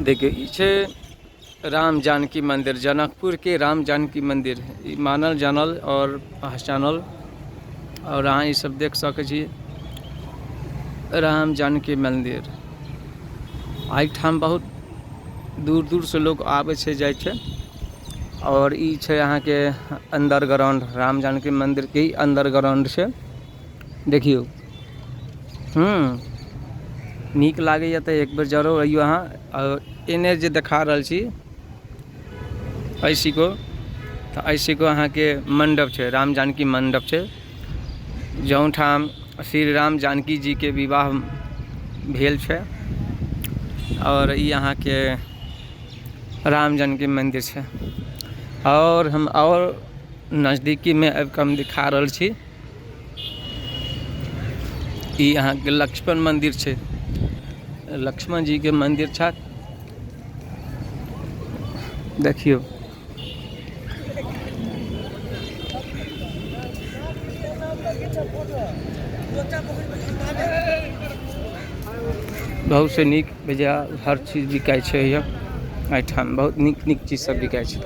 देखियौ, ई छै राम जानकी मन्दिर, जनकपुरके राम जानकी मन्दिर। ई मानल जानल आओर पहचानल, आओर अहाँ ई सब देख सकै छी राम जानकी मन्दिर। एहिठाम बहुत दूर दूरसँ लोक आबै छै, जाइ छै। आओर ई छै अहाँके अन्दर ग्राउंड, राम जानकी मन्दिरके ही अन्दर ग्राउंड छै। देखियौ, नीक लागैए तऽ एक बेर जरूर अइयौ अहाँ। आओर एने जे देखा रहल छी ऐसिको, तऽ ऐसिको अहाँके मण्डप छै, राम जानकी मण्डप छै, जौन ठाम श्री राम जानकी जीके विवाह भेल छै। आओर ई अहाँके राम जानकी मन्दिर छै। आओर हम आओर नजदीकीमे आबिकऽ हम दिखा रहल छी, ई अहाँके लक्ष्मण मन्दिर छै, लक्ष्मण जीके मन्दिर छथि। देखियौ, बहुत से नीक बेजाय हर चीज बिकाइ छै। एहिठाम बहुत नीक नीक चीज सब बिकाइ छै।